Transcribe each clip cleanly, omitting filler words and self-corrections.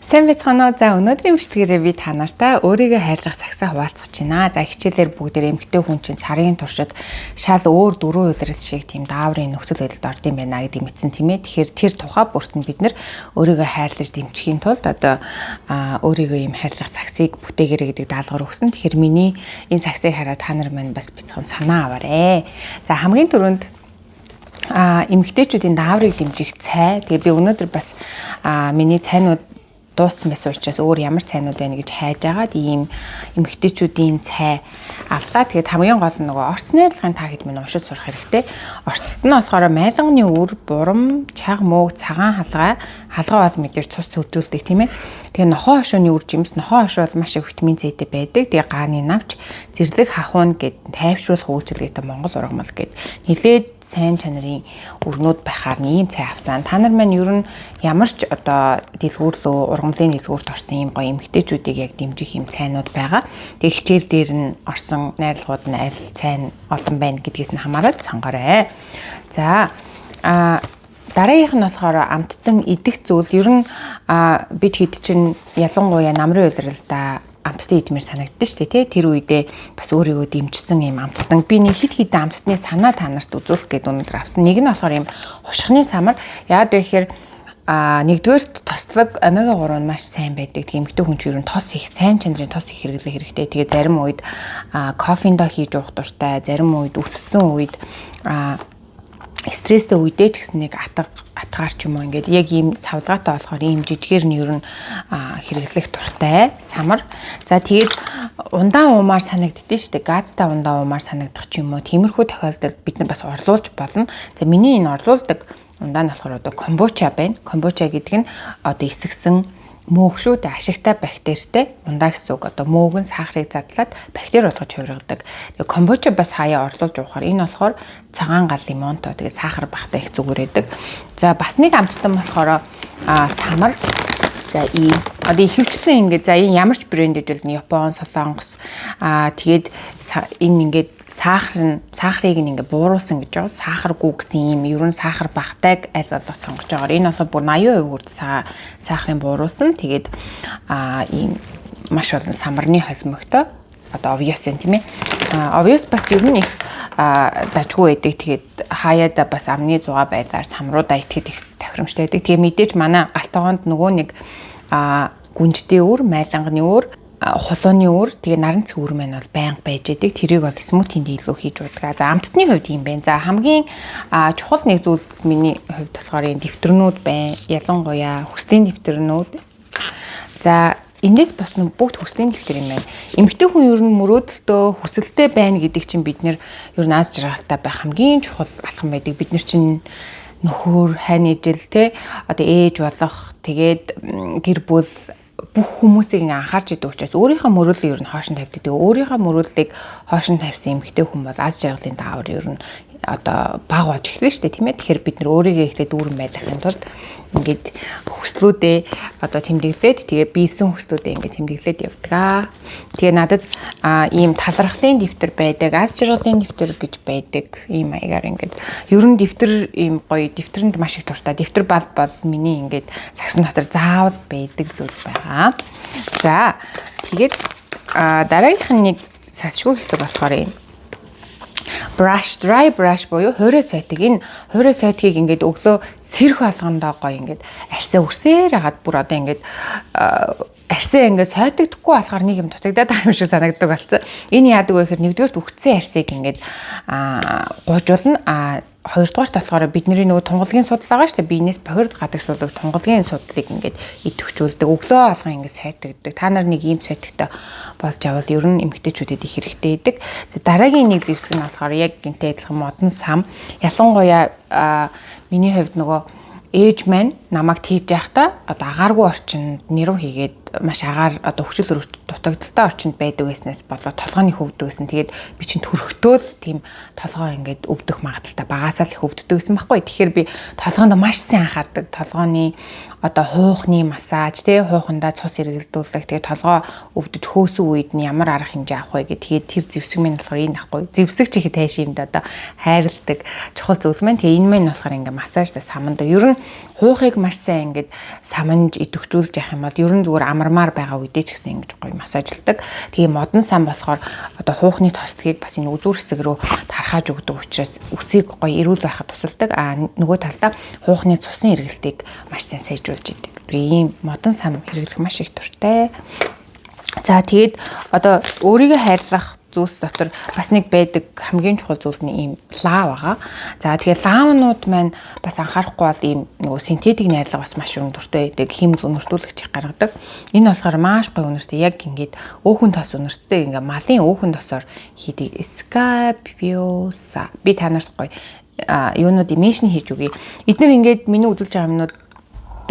Сайн байцгаана уу? За, өнөөдрийн бичлэгээрээ би та нартай өөрийгөө хайрлах сагсаа хуваалцах байна. За, хичээлээр бүгдээр эмэгтэй хүн чинь сарын туршид шал өөр дөрвөн улирал шиг тийм дааврын нөхцөл байдалд орд юм байна гэдгийг мэдсэн, тийм ээ. Тэгэхээр тэр тухай бүрт нь бид нар өөрийгөө хайрлаж дэмжихийн тулд одоо өөрийгөө ийм хайрлах сагсыг бүтээгээрэй гэдэг даалгавар өгсөн. Тэгэхээр миний энэ сагсыг хараад та нар маань бас бяцхан санаа аваарэ. За, хамгийн түрүүнд эмэгтэйчүүдийн дааврыг дэмжих цай. Тэгээ би өнөөдөр бас миний цайнууд дууссан байсан учраас өөр ямар цайнууд байна гэж хайж агаад ийм эмэгтэйчүүдийн цай авлаа. Тэгээд хамгийн гол нь нөгөө орц найрлагын та хэд минь уншиж сурах хэрэгтэй. Орцод нь болохоор майланганы үр, бурам, чаг мөөг, цагаан халгай, халгай бол мэдээж цус цөдрүүлдэг, тийм ээ. Тэгээ нохоо хошууны үр жимс, нохоо хошуу бол маш их витамин С-тэй байдаг. Тэгээ гааны навч, зэрлэг хахуун гэд тайвшруулах үйлчилгээтэй Монгол ургамал гэд нэлээд сайн чанарын өрнүүд байхаар ийм цай авсан. Та нар маань ер нь ямар ч одоо дэлгүүрлөө ургамлын дэлгүүрт орсон ийм гоё эмгтээчүүдийг яг дэмжих ийм цайнууд байгаа. Тэгээ хичээл дээр нь орсон найрлагууд нь аль цай нь олон байна гэдгээс нь хамаарат сонгоорой. За, дараагийнх нь болохоор амттан идэх зүйл. Ер нь бид хэд чинь ялангуяа намрын улиралдаа амттан идмээр санагддаг шүү дээ, тий. Тэр үедээ бас өөрийгөө дэмжсэн юм амттан. Би нэг хэд хэдэн амттны санаа та нарт үзүүлэх гээд өнөөдөр авсан. Нэг нь болохоор юм хушхны самар. Яагаад вэ гэхээр нэгдүгээр тослог омега 3 нь маш сайн байдаг. Тийм эмэгтэй хүн чинь ер нь тос их сайн чанарын тос их хэрэглэх хэрэгтэй. Тэгээ зарим үед кофендо хийж уух дуртай, зарим үед өлссөн үед, стресстэй үедээ ч гэсэн нэг атга атгаар ч юм уу ингээд яг ийм савлгаатай болохоор ийм жижигээр нь ер нь хэрэглэх дуртай самар. За, тэгээд ундаа уумаар санагддээ шүү дээ. Газтай ундаа уумаар санагдах ч юм уу. Тиймэрхүү тохиолдолд бид нар бас орлуулж болно. За, миний энэ орлуулдаг ундаа нь болохоор одоо комбуча байна. Комбуча гэдэг нь одоо эсгсэн мөөг шүү дээ. Ашигтай бактеритай ундаа гэсэн үг. Одоо мөөг нь сахарыг задлаад бактери болгож хувиргадаг. Тэгээ комбуча бас хаяа орлуулж уухаар энэ болохоор цагаан гал лимонтой, тэгээ сахар багтай их зүгээр байдаг. За, бас нэг амттан болохоор самар. За, ийм одоо ихэвчлэн ингээд, за, энэ ямар ч брэнд гэж бол Япон, Солонгос, тэгээд энэ ингээд сахар нь сахарыг нь ингээд бууруулсан гэж байгаа. Сахаргүй гэсэн юм, ер нь сахар багтайг аль болох сонгож байгаа. Энэ болохоор бүр 80% хүртэл сахарын бууруулсан. Тэгээд ийм маш олон самарны холимогтой одоо овёс юм, тийм ээ. Овёс бас ер нь их дажгүй байдаг. Тэгээд хаяада бас амны зугаа байлаар самруудаа итгэхэд их тохиромжтой байдаг. Тэгээ мэдээж манай гал тогоонд нөгөө нэг гүнждийн үр, майланганы үр, хулууны үр, тэгээ наран цэг үр маань бол байнга байж идэг. Тэрийг бол смутинд илүү хийж уудаг. За, амттны хувьд юм байна. За, хамгийн чухал нэг зүйл миний хувьд болохоор энэ дэвтэрнүүд байна. Ялангуяа хүслийн дэвтэрнүүд. За, эндээс бас бүгд хүслийн дэвтэр юм байна. Эмэгтэй хүн ер нь мөрөөдөлтөө, хүсэлтэй байна гэдэг чинь бид нэр ер нь аз жаргалтай байх хамгийн чухал алхам байдаг. Бид нар чинь нөхөр, хань ижил, те, одоо ээж болох, тэгээд гэр бүл, бүх хүмүүсийг ингээ анхаарч идэг учраас өөрийнхөө мөрөөдлийг ер нь хоош нь тавьдаг. Тэгээ өөрийнхөө мөрөөдлийг хоош нь тавьсан эмэгтэй хүн бол аз жаргалын даавар ер нь одоо баг болж эхэлнэ шүү дээ, тийм ээ. Тэгэхээр бид нар өөрийгөө эхлээд дүүрэн байлгахын тулд ингээд хүслүүдээ одоо тэмдэглээд, тэгээ биелсэн хүслүүдээ ингээд тэмдэглээд явдаг аа. Тэгээ надад ийм талархлын дэвтэр байдаг, аз жаргалын дэвтэр гэж байдаг. Ийм маягаар ингээд ер нь дэвтэр ийм гоё дэвтэрэнд маш их дуртай. Дэвтэр бал бол миний ингээд сагсан дотор заавал байдаг зүйл байгаа. За, тэгээд дараагийнх нь нэг салшгүй хэсэг болохоор ийм brush, dry brush буюу хуурай сойтог. Энэ хуурай сойтгийг ингээд өглөө сэрх болгондоо гоё ингээд арьсаа үсээр хагаад бүр одоо ингээд арьсаа ингээд сойтогдохгүй болохоор нэг юм дутагдаад байгаа юм шиг санагддаг болсон. Энэ яадаг вэ гэхээр нэгдүгээрт үхсэн арьсыг ингээд гуужуулна. Хоёрдугаарт болохоор бидний нөгөө тунгалгийн судал байгаа шүү дээ. Биенээс бохирд гадагшлуулдаг тунгалгийн судлыг ингээд идэвхжүүлдэг. Өглөө алган ингээд сойтогддог. Та нар нэг ийм сойтогтой болж авал ер нь эмэгтэйчүүдэд их хэрэгтэй байдаг. За, дараагийн нэг зэвсэг нь болохоор яг гинтэй адилхан модон сам. Ялангуяа миний хувьд нөгөө ээж маань намайг тийж байхдаа одоо агааргүй орчинд нэрв хийгээд Маш агаар одоо хүчил дутагдaltaй орчинд байдаг байснаас болоод толгойн хөвдөг гэсэн. Тэгээд би чинь төрхтөөл тийм толгой ингээд өвдөх магадлалтай багасаа л их өвддөг гэсэн байхгүй. Тэгэхээр би толгоонд маш сайн анхаардаг. Толгойн одоо хуухны массаж, тий, хуухандаа цус эргэлдүүлэх, тэгээд толгой өвдөж хөөсөн үед нь ямар арга хэмжээ авах вэ гэх. Тэгээд тэр зэвсэг минь болохоор энэ ахгүй. Зэвсэг чи их тайш юм да, одоо хайрладаг чухал зүйл маань. Тэгээ энэ маань болохоор ингээ массажтай самандаг. Ер нь хуухыг маш сайн ингээд саманж идэвхжүүлж явах юм бол ер нь зүгээр амармаар байгаа үедээ ч гэсэн ингэж гоё массажлдаг. Тэгээ модон сан болохоор одоо хуухны тослогийг бас энэ үзүүр хэсэг рүү тархааж өгдөг учраас үсийг гоё эрүүл байхад тусалдаг. А нөгөө талдаа хуухны цусны эргэлтийг маш сайн сайжруулж идэг. Тэгээ ийм модон сан хэрэглэх маш их дуртай. За, тэгээд одоо өөрийгөө хайрлах зүйлс дотор бас нэг байдаг хамгийн чухал зүйл нь ийм лаа байгаа. За, тэгэхээр лаунууд маань бас анхаарахгүй бол ийм нөгөө синтетик найрлага бас маш өндөртэй байдаг. Химз үнэртүүлэгч их гаргадаг. Энэ болохоор маш гоё үнэртэй. Яг ингээд өөхөн тос үнэртэй, ингээд малын өөхөн тосоор хийдэг. Scabiosa. Би та нарт гоё юунууд mention хийж өгье. Эднэр ингээд миний үзүүлж байгаа юмнууд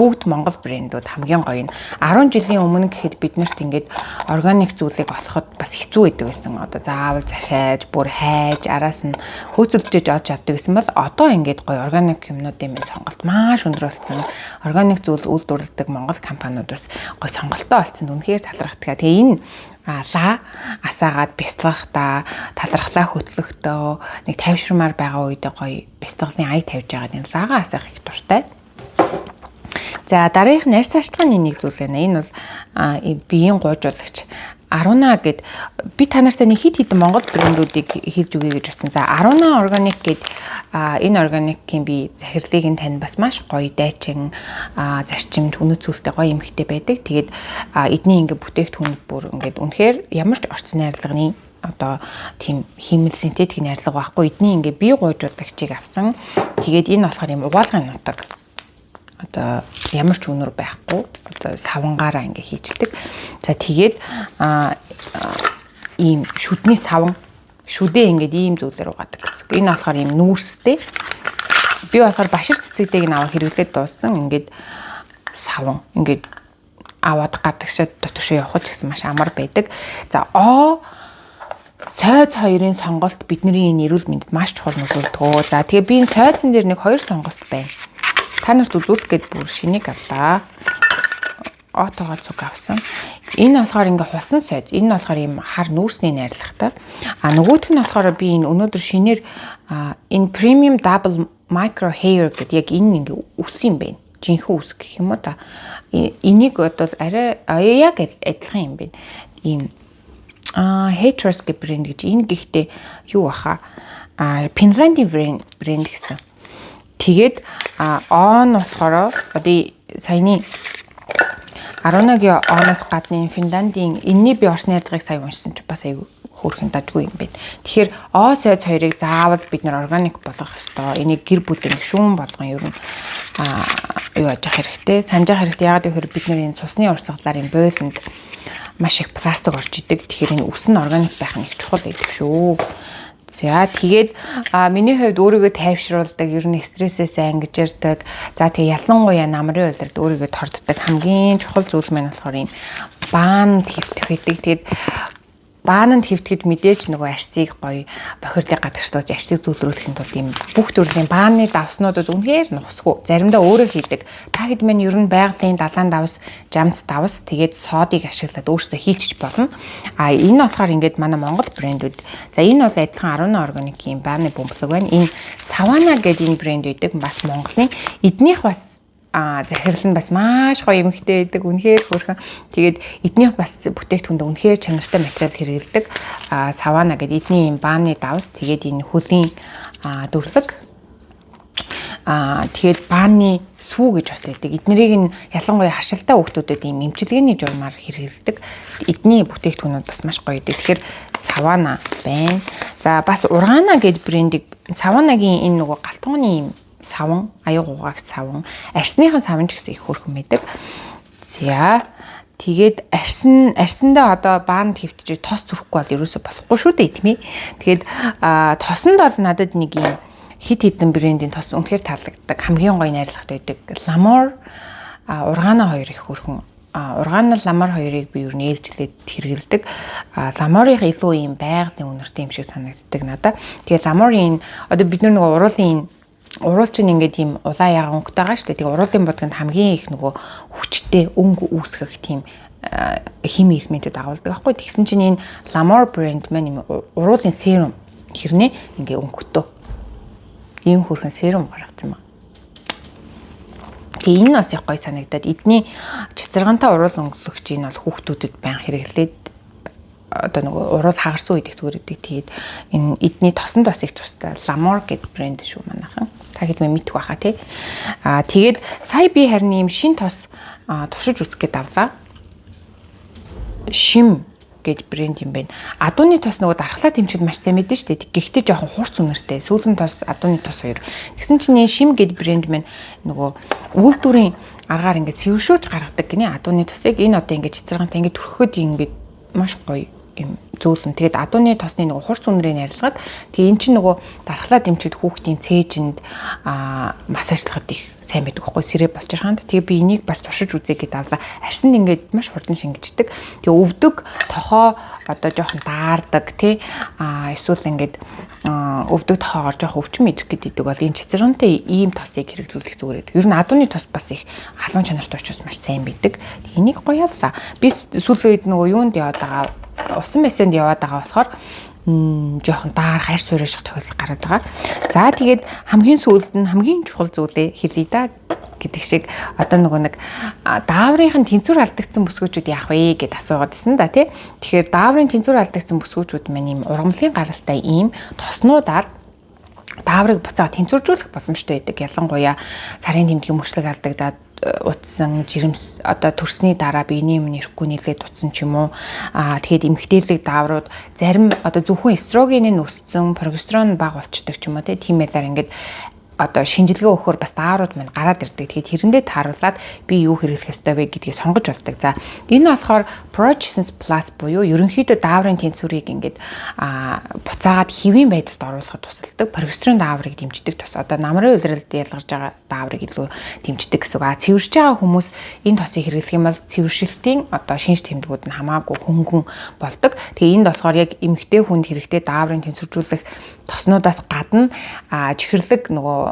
бүгд Монгол брэндүүд. Хамгийн гоё нь 10 жилийн өмнө гэхэд бид нарт ингээд органик зүйлийг олоход бас хэцүү байдаг байсан. Одоо заавал захиаж, бүр хайж, араас нь хөөцөлдөж олж авдаг гэсэн бол одоо ингээд гоё органик юмнуудын минь сонголт маш өндөр болсон. Органик зүйл үйлдвэрлэдэг Монгол компаниуд бас гоё сонголттой болсон. Үнэхээр талархдаг. Тэгээ энэ лаа асаагаад бяцлагтаа, талархлаа хөтлөхдөө, нэг тайвширмаар байгаа үедээ гоё бяцлаглын ая тавьж байгаа энэ лаагаа асаах их дуртай. За, дараагийнх нь арьс арчилгааны нэг зүйл байна. Энэ бол биеийн гуйжуулагч Аруна гэд. Би та нартай нэг хит хитэн Монгол брэндүүдийг хэлж өгье гэж бодсон. За, Аруна Organic гэд энэ органикийн би захирлыг нь тань бас маш гоё дайчин зарчимж үнэт зүйлтэй гоё эмхтэй байдаг. Тэгээд эдний ингээ бүтээгдэхүүн бүр ингээд үнэхээр ямар ч орц найрлагын одоо тийм хиймэл синтетик найрлага байхгүй. Эдний ингээ бие гуйжуулагчийг авсан. Тэгээд энэ болохоор юм угаалгын нутаг, одоо ямар ч үнэр байхгүй, одоо савангаараа ингээ хийчдэг. За, тэгээд ийм шүдний саван, шүдээ ингээд ийм зүйлээр угаадаг гэсэн. Энэ болохоор ийм нүүрстэй. Би болохоор башир цэцэгтэйг нь аваа хэрэглээд дууссан. Ингээд саван ингээд аваад гадагшаа дотгошоо явах ч гэсэн маш амар байдаг. За, сойз хоёрын сонголт бидний энэ эрүүл мэндэд маш чухал нөлөөлдөг. За, тэгээ би энэ сойзон дээр нэг хоёр сонголт байна. Та нарт үзүүлэх гээд бүр шинийг авлаа. Отогоо цуг авсан. Энэ болохоор ингээ хулсан сойз. Энэ нь болохоор ийм хар нүүрсний найрлагатай. А нөгөөх нь болохоор би энэ өнөөдөр шинээр энэ premium double micro hair гэдэг яг энэ ингээ үс юм байна. Жинхэнэ үс гэх юм уу та. Энийг одоо арай яг адилхан юм байна. Ийм Hetros гэх брэнд гэж, энэ гэхдээ юу баха? Финландийн брэнд гэсэн. Тэгээд он болохоор одоо саяны Арунагийн оноос гадна Финландийн энэний би орсны найрлагыг сая уншсан чи бас аягүй хөөрхөн дажгүй юм байна. Тэгэхээр О сойз хоёрыг заавал бид нар органик болгох ёстой. Энийг гэр бүлийн гишүүн болгон ер нь юу яаж хэрэгтэй, санджаах хэрэгтэй. Яагаад гэвэл бид нар энэ цусны урсгалаар энэ бойлонд маш их пластик орж идэг. Тэгэхээр энэ үс нь органик байх нь их чухал байдаг шүү. За, тэгээд миний хувьд өөрийгөө тайвшруулдаг, ер нь стрессээс ангижирдаг. За, тэгээ ялангуяа намрын улиралд өөрийгөө торддог хамгийн чухал зүйл маань болохоор ийм баанд хэвтэх байдаг. Тэгээд баананд хэвтэхэд мэдээж нөгөө арсыг гоё бохирлыг гадагшлуулж арсыг зүүлрүүлэхийн тулд ийм бүх төрлийн бааны давснуудад үнэхээр нухсгүй. Заримдаа өөрөө хийдэг. Та хэд маань ер нь байгалийн далайн давс, жамц давс, тэгээд содыг ашиглаад өөрсдөө хийчих болно. А энэ болохоор ингээд манай Монгол брэндүүд. За, энэ бол адилхан 10 органикийн бааны бөмбөлөг байна. Энэ Савана гэдэг энэ брэнд байдаг, бас Монголын. Эднийх бас захирал нь бас маш гоё эмэгтэй байдаг. Үнэхээр хөөрхөн. Тэгээд эднийх бас бүтээгдэхүүндээ үнэхээр чанартай материал хэрэглэдэг. Савана гэдэг эдний юм бааны давс, тэгээд энэ хөлийн дүрлэг. Тэгээд бааны сүү гэж бас байдаг. Эднэрийг нь ялангуяа харшилтай хүүхдүүдэд ийм эмчилгээний журмаар хэрэглэдэг. Эдний бүтээгдэхүүнүүд бас маш гоё байдаг. Тэгэхээр Савана байна. За, бас Ургана гэдэг брендийг, Саванагийн энэ нөгөө галтгооны юм саван, аюу гугаагч саван, арсныхан саван ч гэсэн их хөөрхөн байдаг. За, тэгээд арсандаа одоо баанд хэвтэж тос зүрхгүй бол ерөөсө болохгүй шүү дээ, тийм ээ. Тэгээд тосонд бол надад нэг юм хит хитэн брендийн тос үнэхээр таалагддаг. Хамгийн гоё найрлагатай байдаг. Ламор, Ургана хоёр их хөөрхөн. Ургаанал Ламар хоёрыг би ер нь ээлжлээд хэрэгэлдэг. Ламорынх илүү ийм байгалийн үнэртэй юм шиг санагддаг надад. Тэгээ Ламорын одоо бид нар нөгөө уруулын уруул чинь ингээд ийм улаан ягаан өнгөтэй байгаа шүү дээ. Тэгээ уруулын будганд хамгийн их нөгөө хүчтэй өнгө үүсгэх тийм хими элементүүд агуулдаг байхгүй. Тэгсэн чинь энэ Lamor брэнд маань юм уруулын serum хэрнээ ингээ өнгөтэй. Ийм хөрхэн serum гаргацсан байна. Тэгээ энэ нь бас их гоё санагдаад эдний цэцэргантай уруул өнгөлөгч энэ бол хүүхдүүдэд байн хэрэглээд одоо нөгөө уруул хагарсан үед их зүгээр идэг. Тэгээд энэ эдний тосонд бас их тустай Lamor гэд брэнд шүү манайхан. Та хэд мэ мэдэх байхаа тий. Тэгээд сая би харин ийм шин тос туршиж үзэх гээд авлаа. Шим гэж брэнд юм байна. Адууны тос нөгөө дархлаа тэмчэд маш сайн мэдэн шүү дээ. Гэхдээ жоохон хурц үнэртэй. Сүүлэн тос, адууны тос хоёр. Тэгсэн чинь энэ шим гэд брэнд маань нөгөө үйлдвэрийн аргаар ингээд сэвшүүлж гаргадаг гинэ адууны тосыг. Энэ одоо ингээд цэцэргантай ингээд түрхэхэд ингээд маш гоё юм зөөлөн. Тэгээд адууны тосны нөгөө хурц үнэрийг арилгаад тэгээ эн чинь нөгөө дархлаа дэмчихэд хүүхдийн цээжинд массажлахад их сайн байдаг байхгүй сэрээ болчихханд. Тэгээ би энийг бас туршиж үзье гэдээ авлаа. Арсанд ингээд маш хурдан шингэждэг. Тэгээ өвдөг тохоо одоо жоохон даардаг тий эсвэл ингээд өвдөг тохоогоор жоохон өвчин мэдрэх гэдэг бол энэ цэцэргантай ийм тосыг хэрэглүүлэх зүгээр гэдэг. Ер нь адууны тос бас их халуун чанартай учраас маш сайн байдаг. Энийг гоё авлаа. Би сүүлийн үед нөгөө юунд яваад байгаа усан мэсэнд яваад байгаа болохоор жоохон даар хайр суурьших тохиолдол гараад байгаа. За тэгээд хамгийн сүүлд нь хамгийн чухал зүйлээ хэлье да гэдэг шиг одоо нөгөө нэг дааврын тэнцвэр алдагдсан бүсгүүчүүд яах вэ гэд асуугаад ирсэн да тий. Тэгэхээр дааврын тэнцвэр алдагдсан бүсгүүчүүд маань ийм ургамлын гаралтай ийм тоснуудаар дааврыг буцаа тэнцвэржүүлэх боломжтой байдаг. Ялангуяа сарын тэмдгийн мөрчлөг алдагдаад утсан жирэмс одоо төрсний дараа биений өмнө ирэхгүй нэлээд утсан ч юм уу. Тэгээд эмгтээлэг дааврууд зарим одоо зөвхөн эстроген нь өссөн, прогестерон бага болчдөг ч юм уу тийм байлаар ингээд одоо шинжилгээ өгөхөөр бас дааврууд маань гараад ирдэг. Тэгэхээр тэрэндээ тааруулаад би юу хэрэглэх ёстой вэ гэдгийг сонгож болдог. За энэ болохоор Progessence Plus буюу ерөнхийдөө дааврын тэнцвэрийг ингээд буцаагаад хэвийн байдалд оруулахад тусалдаг. Прогестерон дааврыг дэмждэг тос. Одоо намрын улиралд ялгарч байгаа дааврыг илүү дэмждэг гэсэн үг. Цэвэршиж байгаа хүмүүс энэ тосыг хэрэглэх юм бол цэвэршилтийн одоо шинж тэмдгүүд нь хамаагүй хөнгөн болдог. Тэгээ энд болохоор яг эмэгтэй хүнд хэрэгтэй дааврын тэнцвэржүүлэх тоснуудаас гадна чихэрлэг нөгөө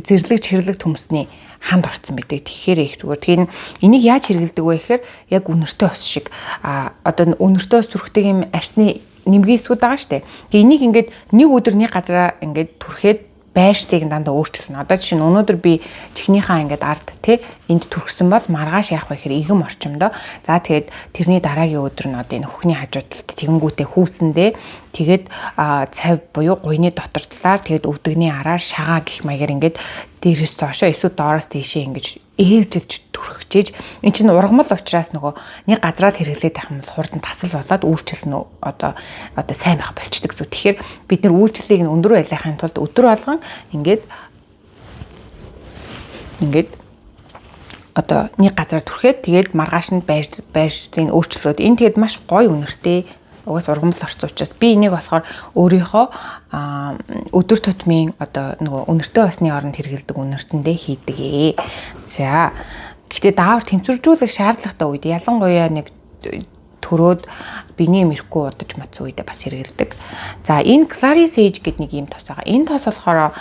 зэрлэг чихэрлэг төмсний ханд орцсон байдаг. Тэгэхээр их зүгээр. Тэгэхээр энийг яаж хэрэгэлдэг вэ гэхээр яг үнэртэй ус шиг одоо үнэртэй ус зүрхтэй юм арсны нэмгийн эсгүүд байгаа штэ. Тэгээ энийг ингээд нэг өдөр нэг газараа ингээд түрхэд байршлыг дандаа өөрчилнө. Одоо жишээ нь өнөөдөр би чихнийхаа ингээд ард тий энд түрхсэн бол маргааш яах вэ гэхээр игэм орчимдоо. За тэгээд тэрний дараагийн өдөр нь одоо энэ хөхний хажуу талд тэгэнгүүтээ хүүсэндээ тэгээд цав буюу гуйны дотор талаар тэгээд өвдөгний араар шагаа гих маягаар ингээд дээрээс доошоо эсвэл доороос тийшээ ингэж ээлжилж түрхчихэж эн чинь ургамал учраас нөгөө нэг газраа хэрэглээд байх юм бол хурдан тасал болоод үйлчлэл нь одоо сайн байх болчдөг зү. Тэгэхээр бид нэр үйлчлэлийг нь өндөр байлгахын тулд өдөр болгон ингээд одоо нэг газараа түрхээд тэгээд маргааш нь байршлыг өөрчлөөд энэ тэгээд маш гоё үнэртэй угаас ургамал орсон учраас би энийг болохоор өөрийнхөө өдөр тутмын одоо нөгөө үнэртэй басны оронд хэрэглэдэг үнэртэндээ хийдэг ээ. За гэхдээ даавар тэнцвэржүүлэх шаардлагатай үед ялангуяа нэг төрөөд биений мэрэхгүй удаж матсан үедээ бас хэрэглэдэг. За энэ Clary Sage гэдэг нэг ийм тос байгаа. Энэ тос болохоор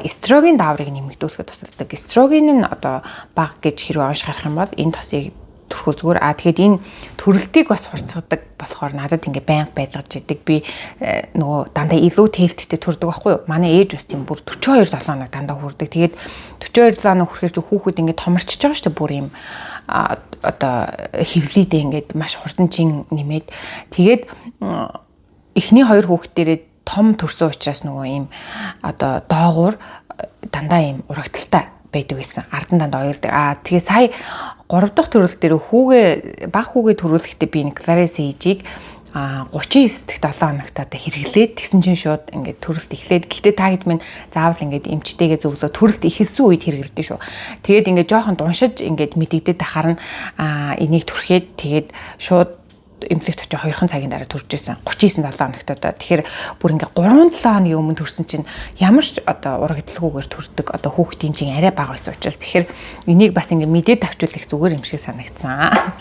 эстроген дааврыг нэмэгдүүлэхэд тусалдаг. Эстроген нь одоо бага гэж хэрвээ унш гарах юм бол энэ тосыг түрхүү зүгээр. Тэгээд энэ төрөлтийг бас хурцгадаг болохоор надад ингээ байнга байлгаж идэг. Би нөгөө дандаа илүү тээлттэй төрдөг байхгүй юу? Манай ээж бас тийм бүр 42 7 хоног дандаа хүрдэг. Тэгээд 42 7 хоног хүрэхээр чи хүүхэд ингээ томорчж байгаа шүү дээ. Бүр юм одоо хевлийдээ ингээд маш хурдан чин нэмээд тэгээд эхний хоёр хүүхэд дээрээ том төрсөн учраас нөгөө юм одоо доогуур дандаа юм урагталтай байдаг байсан. Ардан дандаа оёлдог. Тэгээ сая 3 дахь төрөл дээр хүүгээ баг хүүгээ төрүүлэхдээ би Clary Sage-ийг 39 дахь 7 хоногт одоо хэрэглээд тэгсэн чинь шууд ингээд төрөлт эхлээд гэхдээ та хэд минь заавал ингээд эмчтэйгээ зөвлөө төрөлт эхэлсэн үед хэрэглэдэг шүү. Тэгээд ингээд жоохон дуншиж ингээд мэдэгдээд тахаар нь энийг түрхээд тэгээд шууд Эмнэлэгт очиж 2 цагийн дараа төрж исэн. 39 7 хоногт одоо. Тэгэхээр бүр ингээ 3 7 хоногийн өмнө төрсэн чинь ямар ч одоо урагдalgүйгээр төрдөг. Одоо хүүхдийн чинь арай бага байсан учраас тэгэхээр энийг бас ингээ мэдээд авчвал их зүгээр юм шиг санагдсан.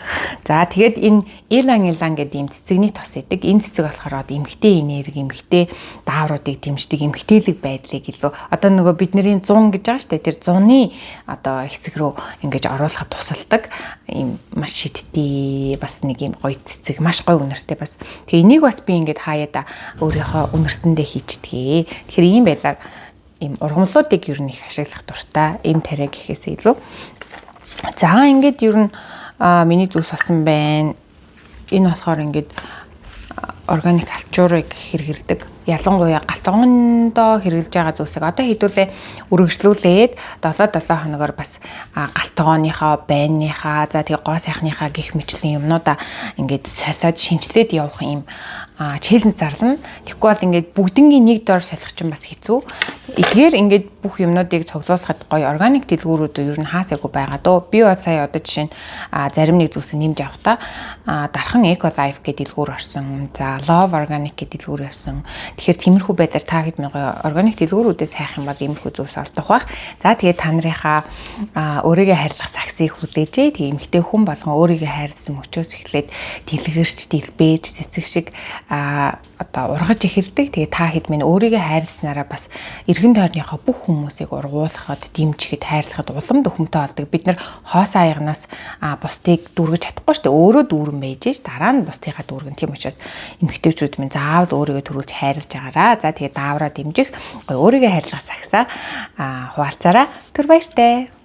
За, тэгээд энэ ylang ylang гэдэг ийм цэцэгний тос идэг. Энэ цэцэг болохоор одоо эмэгтэй энерги, эмэгтэй даавруудыг дэмждэг, эмэгтэйлэг байдлыг илүү одоо нөгөө бидний зун гэж байгаа шүү дээ. Тэр зуны одоо хэсэг рүү ингэж оруулахад тусалдаг. Ийм маш шидтэй, бас нэг ийм гоё цэцэг, маш гоё үнэртэй бас. Тэгээ энийг бас би ингээд хаяада өөрийнхөө үнэртэндээ хийчдэг. Тэгэхээр ийм байдлаар ийм ургамлуудыг ер нь их ашиглах дуртай. Эм тариа гэхээс илүү. За, ингээд ер нь миний зүйлс болсон байна. Энэ болохоор ингээд органик алчуурыг хэрэглэдэг. Ялангуяа гал тогоондоо хэрэглэж байгаа зүйлсийг одоо хэдүүлээ өргөжлүүлээд 7 7 хоногор бас гал тогооныхоо, байныхаа, за тэгээ гоо сайхныхаа гих мэтлийн юмнуудаа ингээд солиод шинчлээд явах юм challenge зарлана. Тэгэхгүй бол ингээд бүгднгийн нэг дор солих чинь бас хэцүү. Эдгээр ингээд бүх юмнуудыг цуглуулахад гоё органик дэлгүүрүүд ер нь хаасаагүй байгаа дөө. Би бол сая одоо жишээ нь зарим нэг зүйлсийг нэмж авах та Дархан Eco Life гэдэг дэлгүүр орсон. За, Love Organic гэдэг дэлгүүр явсан. Тэгэхээр тиймэрхүү байдлаар та хэд гоё органик дэлгүүрүүдээс хайх юм бол иймэрхүү зүйлс олдох байх. За, тэгээд та нарынхаа өөрийгөө хайрлах сагсыг хүлээжээ. Тэгээ эмэгтэй хүн болгон өөрийгөө хайрласан мөчөөс эхлээд дэлгэрч, дэлбэж, цэцэг шиг одоо ургаж эхэлдэг. Тэгээ та хэд минь өөрийгөө хайрласнараа бас эргэн тойрныхоо бүх хүмүүсийг ургуулахад, дэмжихэд, хайрлахад улам дөхөмтэй болдог. Бид нар хоосон аягнаас бусдыг дүүргэж чадахгүй шүү дээ. Өөрөө дүүрэн байж ш дараа нь бусдыгаа дүүргэн. Тийм учраас эмэгтэйчүүд минь заавал өөрийгөө төрүүлж хайрлаж байгаараа. За, тэгээ даавраа дэмжих гоё өөрийгөө хайрлах сагсаа хуваалцаараа. Түр баяртай.